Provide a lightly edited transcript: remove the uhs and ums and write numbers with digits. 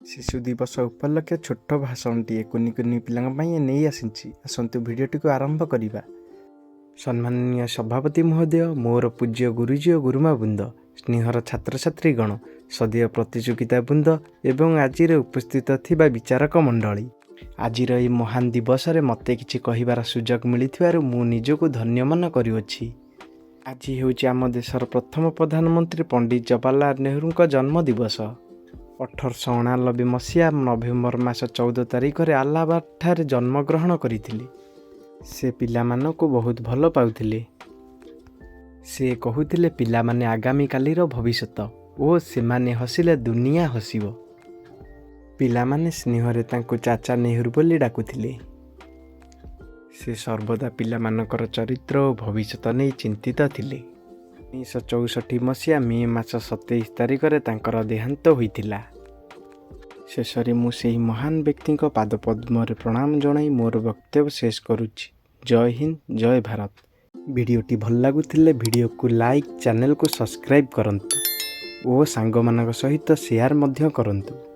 ଶିଶୁ ଦିବସ ଉପଲକ୍ଷେ ଛୋଟ ଭାଷଣଟିଏ କୁନି କୁନି ପିଲାଙ୍କ ପାଇଁ ନେଇ ଆସିଛି। ଆସନ୍ତୁ, ଭିଡ଼ିଓଟିକୁ ଆରମ୍ଭ କରିବା। ସମ୍ମାନନୀୟ ସଭାପତି ମହୋଦୟ, ମୋର ପୂଜ୍ୟ ଗୁରୁଜୀ ଓ ଗୁରୁମା ବୃନ୍ଦ, ସ୍ନେହର ଛାତ୍ରଛାତ୍ରୀଗଣ, ସଦୟ ପ୍ରତିଯୋଗିତା ବୃନ୍ଦ ଏବଂ ଆଜିର ଉପସ୍ଥିତ ଥିବା ବିଚାରକ ମଣ୍ଡଳୀ, ଆଜିର ଏହି ମହାନ ଦିବସରେ ମୋତେ କିଛି କହିବାର ସୁଯୋଗ ମିଳିଥିବାରୁ ମୁଁ ନିଜକୁ ଧନ୍ୟ ମନେ କରୁଅଛି। ଆଜି ହେଉଛି ଆମ ଦେଶର ପ୍ରଥମ ପ୍ରଧାନମନ୍ତ୍ରୀ ପଣ୍ଡିତ ଜବାହରଲାଲ ନେହେରୁଙ୍କ ଜନ୍ମ ଦିବସ। 1889 ମସିହା ନଭେମ୍ବର ମାସ 14 ତାରିଖରେ ଆହ୍ଲାବାଦଠାରେ ଜନ୍ମଗ୍ରହଣ କରିଥିଲେ। ସେ ପିଲାମାନଙ୍କୁ ବହୁତ ଭଲ ପାଉଥିଲେ। ସେ କହୁଥିଲେ, ପିଲାମାନେ ଆଗାମୀ କାଲିର ଭବିଷ୍ୟତ ଓ ସେମାନେ ହସିଲେ ଦୁନିଆ ହସିବ। ପିଲାମାନେ ସ୍ନେହରେ ତାଙ୍କୁ ଚାଚା ନେହେରୁ ବୋଲି ଡାକୁଥିଲେ। ସେ ସର୍ବଦା ପିଲାମାନଙ୍କର ଚରିତ୍ର ଓ ଭବିଷ୍ୟତ ନେଇ ଚିନ୍ତିତ ଥିଲେ। 1964 ମସିହା ମେ ମାସ 27 ତାରିଖରେ ତାଙ୍କର ଦେହାନ୍ତ ହୋଇଥିଲା। ଶେଷରେ ମୁଁ ସେହି ମହାନ ବ୍ୟକ୍ତିଙ୍କ ପାଦପଦ୍ମରେ ପ୍ରଣାମ ଜଣାଇ ମୋର ବକ୍ତବ୍ୟ ଶେଷ କରୁଛି। ଜୟ ହିନ୍ଦ, ଜୟ ଭାରତ। ଭିଡ଼ିଓଟି ଭଲ ଲାଗୁଥିଲେ ଭିଡ଼ିଓକୁ ଲାଇକ୍, ଚ୍ୟାନେଲକୁ ସବସ୍କ୍ରାଇବ୍ କରନ୍ତୁ ଓ ସାଙ୍ଗମାନଙ୍କ ସହିତ ସେୟାର ମଧ୍ୟ କରନ୍ତୁ।